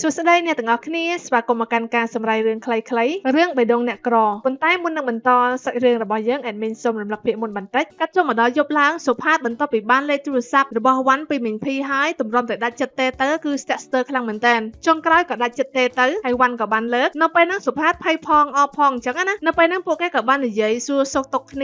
សួស្តីអ្នកទាំងអស់គ្នាស្វាគមន៍មកកាន់ការសម្រាយរឿងខ្លីៗរឿងបេះដូងអ្នកក្រប៉ុន្តែមុននឹងបន្តសាច់រឿងរបស់យើង admin សូមរំលឹកពាក្យមុនបន្តិចកាត់ចូលមកដល់យប់ឡើងសុផាតបន្ទាប់ពីបានលេខទូរស័ព្ទរបស់វ៉ាន់ពីមីងភីហើយទម្រាំតែដាច់ចិត្តទេទៅគឺស្ទាក់ស្ទើរខ្លាំងមែនតើចុងក្រោយក៏ដាច់ចិត្តទេទៅហើយវ៉ាន់ក៏បានលើកនៅពេលហ្នឹងសុផាតភ័យផងអបផងអញ្ចឹងណានៅពេលហ្នឹងពួកគេក៏បាននិយាយសួរសុខទុក្ខគ្ន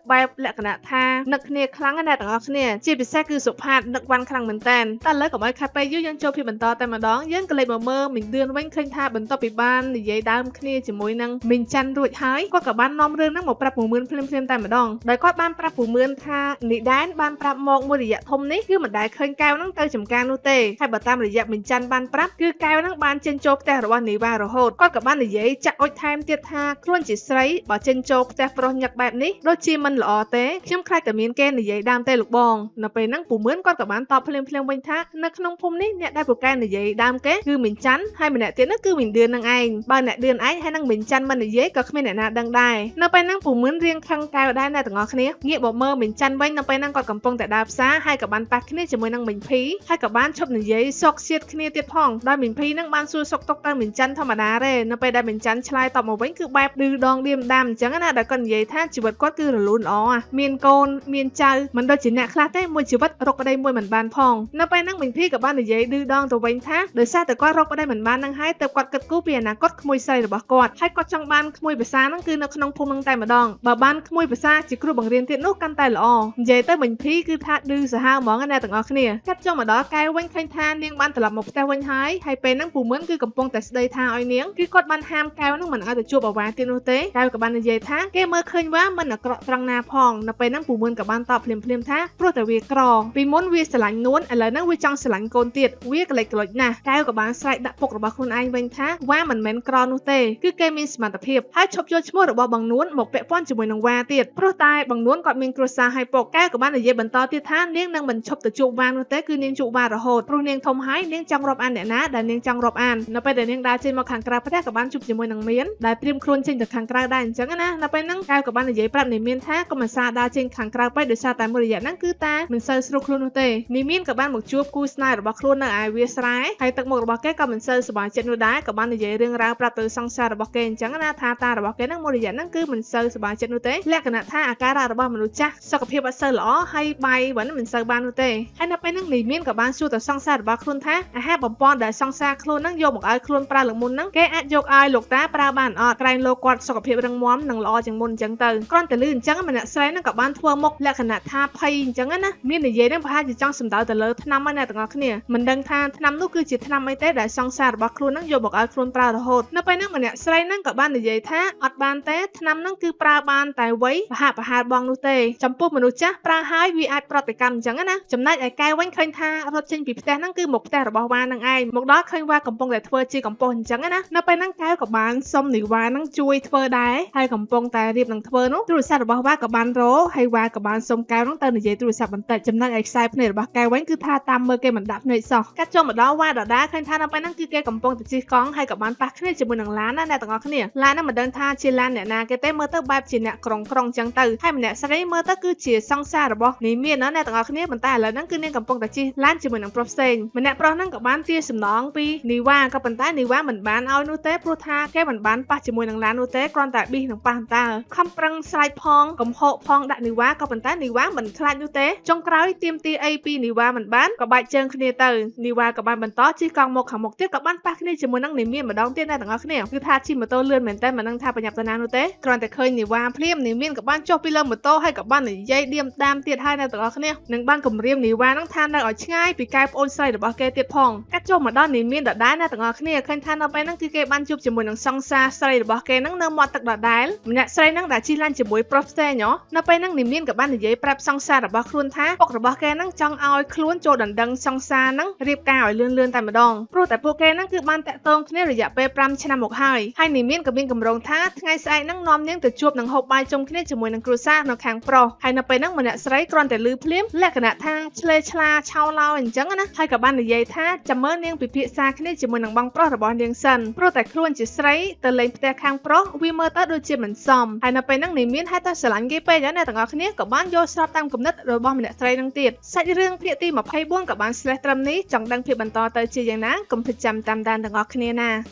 ាបែបលក្ខណៈថានឹកគ្នាខ្លាំងណាស់ទាំងអស់គ្នាជាពិសេសគឺសុផាតនឹកវ៉ាន់ខ្លាំងមែនតើតែឥឡូវកុំឲ្យខាត់ពេលយូរយើងចូលពីបន្តតែម្ដងយើងក៏លេខមកមើលមីងឌឿនវិញឃើញថាបន្ទាប់ពីបាននិយាយដើមគ្នាជាមួយនឹងមីងច័ន្ទរួចហើយគាត់ក៏បាននាំរឿងហ្នឹងមកប្រាប់ពូមឿនភ្លាមៗតែម្ដងដោយគាត់បានប្រាប់ពូមឿនថានីដែនបានប្រាប់មកមួយរយៈធំនេះគឺមិនដែលឃើញកែវហ្នឹងទៅចំការនោះទេហើយបើតាមរយៈមីងច័ន្ទបានប្រាប់គឺកែវហ្នឹងបានចេញចូលផ្ទះរបស់នីវ៉ារហូតគាត់ក៏បាននិយាយចាក់អុចថែមទៀតថាខ្លួនជាស្រីបើចេញចូលផ្ទះប្រុសញឹកបែបនេះដូចជាមិនល្អទេខ្ញុំខ្លាចតែមានគេនិយាយដើមទេលោកបងនៅពេលហ្នឹងពូមឿនគាត់ក៏បានតបភ្លាមៗវិញថានៅក្នុងភូមិនេះអ្នកដែលពូកែនិយាយដើមគេគឺមីងច័ន្ទហើយម្នាក់ទៀតនោះគឺមីងឌឿននឹងឯងបើអ្នកឌឿនឯងហើយនឹងមីងច័ន្ទមិននិយាយក៏គ្មានអ្នកណាដឹងដែរនៅពេលហ្នឹងពូមឿនរៀងខឹងកែវដែរអ្នកទាំងអស់គ្នាងាកមកមើលមីងច័ន្ទវិញនៅពេលហ្នឹងគាត់កំពុងតែដើរផ្សារហើយក៏បានប៉ះគ្នាជាមួយនឹងមីងភីហើយក៏បានឈប់និយាយសោកសៀតគ្នាទៀតផងដោយមីងភីហ្នឹងបានសួរសុខទុក្ខទៅមីងច័ន្ទធម្មតាទេនៅពេលដែលមីងច័ន្ទឆ្លើយតបមកវិញគឺបែបឌឺដងឌៀមដាមអញ្ចឹងណាដែលគាត់និយាយថាជីវិតគាត់គឺរលូនល្អមានកូនមានចៅមិនដូចជាអ្នកខ្លះទេមួយជីវិតរកប្តីមួយមិនបានផងនៅពេលហ្នឹងមីងភីក៏បាននិយាយឌឺដងទៅវិញថាដោយសារតែគាត់រកប្តីមិនបាននឹងហើយទើបគាត់គិតគូរពីអនាគតក្មួយស្រីរបស់គាត់ហើយគាត់ចង់បានក្មួយភាសាហ្នឹងគឺនៅក្នុងភូមិហ្នឹងតែម្ដងបើបានក្មួយភាសាជាគ្រូបង្រៀនទៀតនោះកាន់តែល្អនិយាយទៅមីងភីគឺថាឌឺសាហាវហ្មងណាទាំងអស់គ្នាកាត់ចុះមកដល់កែវវិញឃើញថានាងបានត្រឡប់មកផ្ទះវិញហើយហើយពេលហ្នឹងពូមឿនគឺកំពុងតែស្ដីថាឲ្យនាងគឺគាត់បានហាមកែវហ្នឹងមិនឲ្យទៅជួបអាវ៉ាទៀតនោះទេកែវក៏បាននិយាយថាគេមើលឃើញว่าមិនអាក្រក់ត្រង់ណាផងនៅពេលហ្នឹងពូមឿនក៏បានតបភ្លាមៗថាព្រោះតែវាក្រពីមុនវាស្រឡាញ់នួនឥឡូវហ្នឹងវាចង់ស្រឡាញ់កូនទៀតវាក្លេចក្លុចណាស់កែវក៏បានស្រែកដាក់ពុករបស់ខ្លួនឯងវិញថាវ៉ាមិនមែនក្រនោះទេគឺគេមានសមត្ថភាពហើយឈប់យកឈ្មោះរបស់បងនួនមកពាក់ព័ន្ធជាមួយនឹងវ៉ាទៀតព្រោះតែបងនួនគាត់មានគ្រួសារហើយពុកកែវក៏បាននិយាយបន្តទៀតថានាងនឹងមិនឈប់ទៅជួបវ៉ានោះទេគឺនាងជួបវ៉ារហូតព្រោះនាងធំហើយនាងចង់រាប់អានអ្នកណាដែលនាងចង់រាប់អាននៅពេលដែលនាងដើរចេញមកខាងក្រៅផ្ទះក៏បានជួបជាមួយនឹងមានដែលត្រៀមខ្លួនចេញទៅខាងក្រៅដែរអញ្ចឹងណានៅពេលហ្នឹងកែវក៏បាននិយាយប្រាប់នាងមានថាកុំអាសាដើរចេញខាងក្រៅពេកដោយសារតែមួយរយៈហ្នឹងគឺតាមិនសូវស្រួលខ្លួននោះទេនាងមានក៏បានមកជួបគូស្នេហ៍របស់ខ្លួននៅឯវាលស្រែហើយទឹកមុខរបស់គេក៏មិនសូវសប្បាយចិត្តនោះដែរក៏បាននិយាយរឿងរ៉ាវប្រាប់ទៅសង្សាររបស់គេអញ្ចឹងណាថាតារបស់គេហ្នឹងមួយរយៈហ្នឹងគឺមិនសូវសប្បាយចិត្តនោះទេលក្ខណៈថាអាការៈរបស់មនុស្សចាស់សុខភាពអត់សូវល្អហើយបាយវិញមិនសូវបាននោះទេហើយនៅពេលហ្នឹងនាងមានក៏បានសួរទៅសង្សាររបស់ខ្លួនថាអាហារបំពន់ដែលសង្សារខ្លួនហ្នឹងយកមកឲ្យខ្លួនប្រើលើមុនហ្នឹងគេអាចយកឲ្យលោកតាប្រើបានអត់ក្រែងលោកគាត់សុខភាពរឹងមាំនិងល្អជាងមុនអញ្ចឹងទៅគ្រាន់តែលឺអញ្ចឹងម្នាក់ស្រីហ្នឹងក៏បានធ្វើមុខលក្ខណៈថាភ័យអញ្ចឹងណាមាននិយាយហ្នឹងប្រហែលជាចង់សំដៅទៅលើថ្នាំហ្នឹងអ្នកទាំងអស់គ្នាមិនដឹងថាថ្នាំនោះគឺជាថ្នាំអីទេដែលសង្សាររបស់ខ្លួនហ្នឹងយកមកឲ្យខ្លួនប្រើរហូតនៅពេលហ្នឹងម្នាក់ស្រីហ្នឹងក៏បាននិយាយថាអត់បានទេថ្នាំហ្នឹងគឺប្រើបានតែវ័យប្រហាក់ប្រហែលបងនោះទេចំពោះមនុស្សចាស់ប្រើហើយវាអាចប្រតិកម្មអញ្ចឹងណាចំណែកឯកែវវិញឃើញថារត់ចេញពីផ្ទះហ្នឹងគឺមកផ្ទះរបស់វ៉ាហ្នឹងឯងមកដល់ឃើញវ៉ាកំពុងតែធ្វើជាកំប៉ុសអញ្ចឹងណានៅពេលហ្នឹងកែវក៏បានសុំនីវ៉ាហ្នឹងជួយធ្វើដែរហើយកំពុងតែរៀបនឹងធ្វើនោះទូរស័ព្ទរបស់វ៉ាក៏បានរោហើយវ៉ាក៏បានសុំកែវហ្នឹងទៅនិយាយទូរស័ព្ទបន្តិចចំណែកឯខ្សែភ្នែករបស់កែវវិញគឺថាតាមមើលគេមិនដាក់ភ្នែកសោះកាត់ចូលមកដល់វ៉ាដដែលឃើញថានៅពេលហ្នឹងគឺគេកំពុងតែជិះកង់ហើយក៏បានប៉ះគ្នាជាមួយនឹងឡានណាអ្នកទាំងអស់គ្នាឡានហ្នឹងមិនដឹងថាជាឡានអ្នកណាគេទេមើលទៅបែបជាអ្នកក្រុងក្រុងអញ្ចឹងទៅហើយម្នាក់ស្រីមើលទៅគឺជាសង្សាររបស់នីមានណាអ្នកទាំងអស់គ្នាប៉ុន្តែឥឡូវហ្នឹងគឺនាងកំពុងតែជិះឡានជាមួយនឹងប្រុសផ្សេងម្នាក់ប្រុសហ្នឹងក៏បានទាសំណងពីនីវ៉ាក៏ប៉ុន្តែនីវ៉ាមិនបានឲ្យនោះទេព្រោះថាគេមិនបានប៉ះជាមួយនឹងឡាននោះទេគ្រាន់តែប៊ីសនឹងប៉ះតើខំប្រឹងស្រែកផងកំហកផងដាក់នីវ៉ាក៏ប៉ុន្តែនីវ៉ាមិនខ្លាចនោះទេចុងក្រោយទាមទារអីពីនីវ៉ាមិនបានក៏បែកជើងគ្នាទៅនីវ៉ាក៏បានបន្តជិះកង់មកខាងមុខទៀតក៏បានប៉ះគ្នាជាមួយនឹងនីមានម្ដងទៀតអ្នកទាំងអស់គ្នាគឺថាជិះម៉ូតូលឿនមែនតើមិនដឹងថាប្រញាប់ទៅណានោះទេគ្រាន់តែឃើញនីវ៉ាភ្លាមនីមានក៏បានចុះពីលើម៉ូតូហើយក៏បាននិយាយឌៀមដាមទៀតហើយអ្នកទាំងអស់គ្នានឹងបានគំរាមនីវ៉ានឹងថានៅឲ្យឆ្ងាយពីកែប្អូនស្រីរបស់គេទៀតផងកាត់ចុះមកដល់នីមានដដែលអ្នកទាំងអស់គ្នាឃើញថានៅពេលហ្នឹងគឺគេបានជួបជាមួយនឹងសង្សារស្រីរបស់គេហ្នឹងនៅមាត់ទឹកដដែលម្នាក់ស្រីហ្នឹងដែលជិះឡានជាមួយប្រុសផ្សេងហ៎នៅពេលហ្នឹងនីមានក៏បាននិយាយប្រាប់សង្សាររបស់ខ្លួនថាពុករបស់គេហ្នឹងចង់ឲ្យខ្លួនចូលដណ្ដឹងសង្សារហ្នឹងរៀបការឲ្យលឿនៗតែម្ដងព្រោះតែពួកគេហ្នឹងគឺបានតាក់ទងគ្នារយៈពេល5ឆ្នាំមកហើយហើយនីមានក៏មានកម្រងថាថ្ងៃស្អែកហ្នឹងនាំនាងទៅជួបនឹងហូបបាយជុំគ្នាជាមួយនឹងគ្រួសារនៅខាងប្រុសហើយនៅពេលហ្នឹងម្នាក់ស្រីគ្រាន់តែលឺភ្លាមលក្ខណៈថាឆ្លេឆ្លាឆោឡោអញ្ចឹងណាហើយក៏បាននិយាយថាចាំមើលនាងពិភាក្សាគ្នាជាមួយនឹងបងប្រុសរបស់នាងសិនព្រោះតែខ្លួនជាស្រីទៅលេងផ្ទះខាងប្រុសវាមើលទៅដូចជាមិនសមហើយនៅពេលហ្នឹងនីមានហេតុតែស្រឡាញ់គេពេកណាទាំងអស់គ្នាក៏បានយល់ស្របតាមគំនិតរបស់ម្នាក់ស្រីហ្នឹងទៀតសាច់រឿងភាគទី24ក៏បានស្លេះត្រឹមនេះចង់ដឹងភាគបន្តទៅជាយ៉ាងណាកុំ កុំភ្លេចចាំតាមដានទាំងអស់គ្នាណា។